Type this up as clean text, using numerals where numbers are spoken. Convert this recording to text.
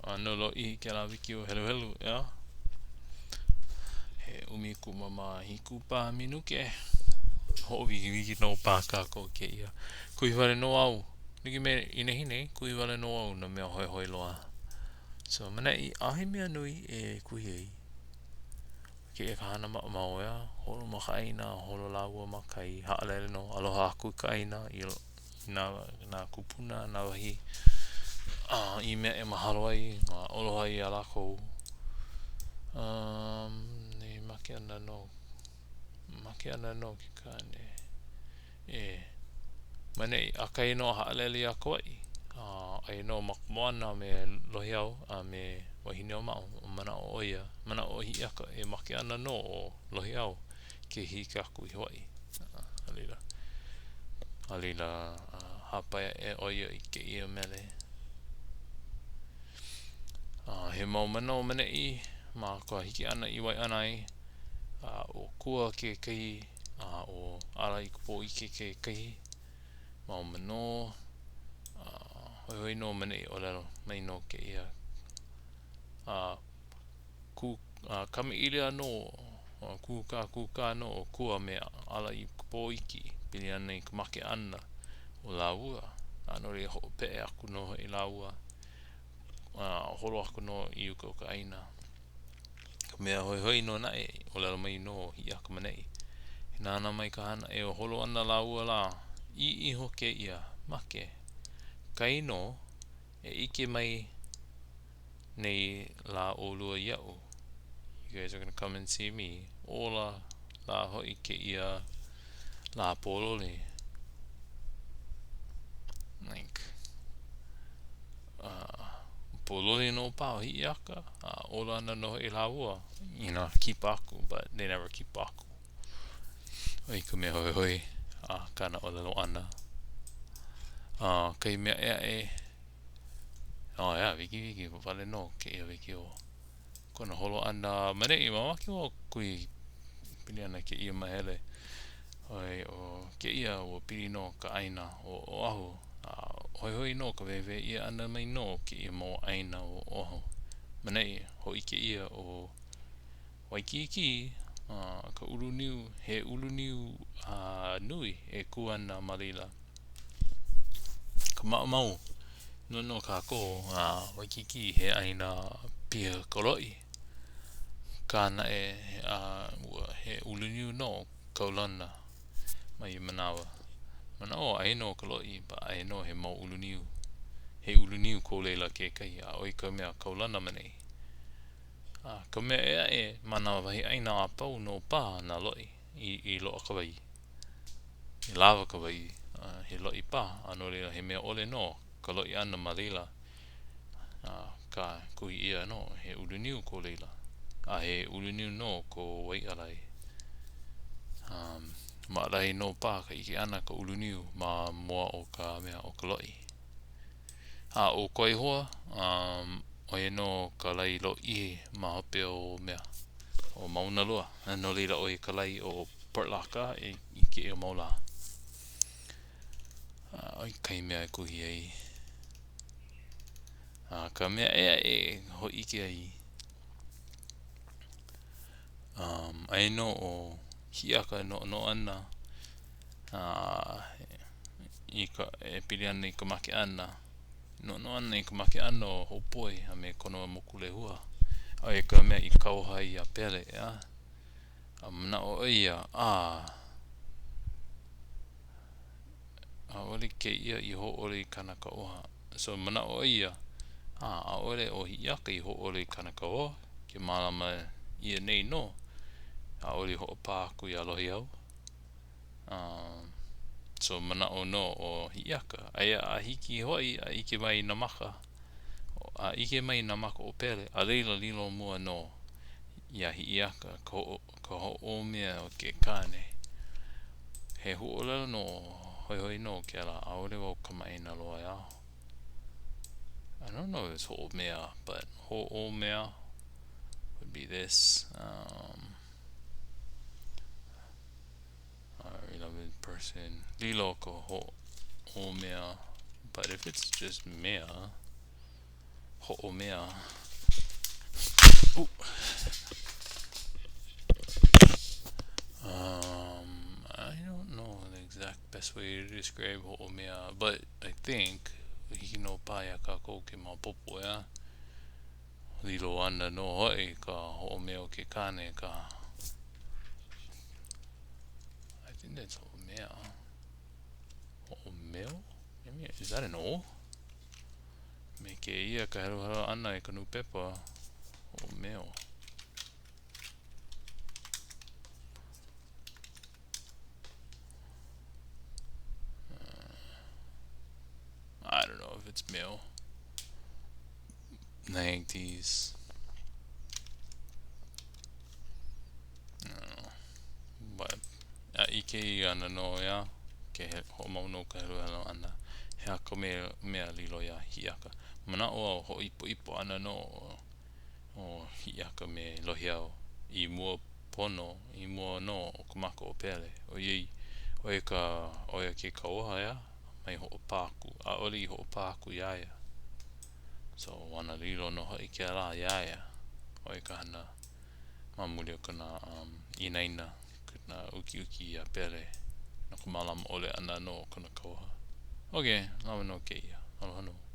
ʻAno lōʻihi kēlā wikiō heluhelu, ʻeā? He 17 paha minuke. Hoʻowikiwiki nō paha kākou i kēia. Kuhi wale nō au. Like me i nehinei, kuhi wale nō au nā mea hoihoi loa. So, maneʻi, ʻaʻohe mea nui e kuhi ai. Kēia ka hana maʻamau, ʻeā? Holo ma ka ʻāina, holo lāua ma kai, haʻalele nō, aloha aku i ka ʻāina, i nā, nā kūpuna, nā wahi a i mea e mahalo ai, a aloha ai iā lākou. Um, e make ana nō, make ana nō ke kāne. E, maneʻi, ʻakahi nō a haʻalele iā Kauaʻi. A aia nō ma ka moana me Lohiau a me Wahineʻōmaʻo. Manaʻo ʻo ia, manaʻo ʻo Hiʻiaka e make ana nō ʻo Lohiau ke hiki aku i Hawaiʻi. A laila, a laila, hāpai aʻe ʻo ia i kēia mele. A he mau manō maneʻi ma ka hiki ʻana i Waiʻanae, a ʻo Kua kekahi, a ʻo ʻAlaʻīkapōʻike kekahi mau manō. A hoihoi nō maneʻi ʻōlelo mai nō kēia. A kū, a kamaʻilio nō, a kūkākūkā nō ʻo Kua me ʻAlaʻīkapōʻike pili ana i ka make ʻana o lāua. A no laila hoʻopeʻe aku nō hoʻi lāua a holo aku nō i uka o ka ʻāina. Ka mea hoihoi nō naʻe, ʻōlelo mai nō ʻo Hiʻiaka maneʻi. E nānā mai ka hana e holo ana lāua lā, ʻī iho kēia, make. Kainō e ʻike mai nei lā ʻolua iaʻu. You guys are gonna come and see me. Ola lā hoʻi kēia lā pōloli. Like, uh, pōloli nō paha ʻo Hiʻiaka, a ola ana nō hoʻi lāua inā kipa aku, but they never kipa aku. ʻO ia ka mea hoihoi a kāna ʻōlelo ʻana. A kahi mea ʻē aʻe, oh yeah, wikiwiki wale nō kēia wikiō. Kona holo ʻana maneʻi, mamake wau kuhi pili ana kēia mahele. ʻOiai ʻo kēia ua pili nō ka ʻāina o Oʻahu, a hoihoi nō ka wehewehe ʻia ʻana mai nō o kēia mau ʻāina o Oʻahu. Maneʻi, hōʻike ʻia ʻo Waikīkī, ka ulu niu, he ulu niu nui e kū ana ma laila. Ka maʻamau, no nō kākou a Waikīkī he ʻāina piha ka loʻi. Akā naʻe, a ua he ulu niu nō kaulana ma ia manawa. Manaʻo aia nō ka loʻi, but aia nō he mau ulu niu. He ulu niu ko laila kekahi, a ʻo ia ka mea kaulana maneʻi. A ka mea ʻē aʻe ma nā wahi ʻāina a pau nō paha nā loʻi i, i loaʻa ka wai. I lawa ka wai, a he loʻi paha, a no laila he mea ʻole nō ka loʻi ʻana ma laila. Akā, kuhi ʻia nō, he ulu niu ko laila, a he ulu niu nō ko Waiʻalae. Um, maʻalahi nō paha ka ʻike ʻana ka ulu niu ma mua o ka mea o ka loʻi. A ʻo Kawaihoa, um, ʻo ia nō ka lae lōʻihi ma hope o mea, o Maunalua. A no laila ʻo ia ka lae o Portlaca i, i kēia mau lā. A ʻo ia kahi mea e kuhi ai. A ka mea ʻē aʻe e hōʻike ai, um, aia nō ʻo Hiʻiaka e noʻonoʻo ana, a i ka, e pili ana i ka make ʻana. Noʻonoʻo ana i ka make ʻana o Hōpoe a me kona moku lehua. ʻO ia ka mea i kauoha ai iā Pele, ʻeā? A manaʻo ʻo ia, ā, ʻaʻole kēia i hōʻole i kāna kauoha. So manaʻo ʻo ia, ā, ʻaʻole ʻo Hiʻiaka i hōʻole i kāna kauoha, ke mālama ʻia nei nō, ʻaʻole i hoʻopā aku iā Lohiau. Um, so manaʻo nō ʻo Hiʻiaka, aia a hiki hoʻi a ʻike mai nā maka, a ʻike mai nā maka o Pele, a laila lilo mua nō iā Hiʻiaka ka hoʻo, ka hoʻomea o ke kāne. He huaʻōlelo nō hoihoi nō kēlā, ʻaʻole wau kamaʻāina loa iā. I don't know if it's hoʻomea, but hoʻomea would be this. Um, Beloved person. Lilo ka hoʻomea. But if it's just mea. Hoʻomea. Um, I don't know the exact best way to describe hoʻomea, but I think hiki nō paha iā kākou ke maopopo, ʻeā? Lilo ana nō hoʻi ka hoʻomea o ke kāne ka I think that's hoʻomea. Hoʻomeo? Is that an O? Me kēia ka heluhelu ʻana i ka nūpepa hoʻomeo. Uh, I don't know if it's male. 90s. I don't know. But a ʻike ʻia ana nō, ʻeā, ke hoʻomau nō ka heluhelu ʻana. He aha ka mea, mea lilo iā Hiʻiaka? Manaʻo au, hoʻoipoʻipo ana nō ʻo Hiʻiaka me Lohiau i mua pono, i mua nō o ka maka o Pele, ʻoiai, ʻo ia ka, ʻo ia ke kauoha, ʻeā, mai hoʻopā aku, ʻaʻole i hoʻopā aku iā ia. So, wana lilo nō hoʻi kēlā iā ia, ʻo ia ka hana ma muli o kona um, inaina, kona ukiuki iā Pele, no ka mālama ʻole ʻana nō o kona kauoha. Okay, lawa nō kēia. Aloha nō.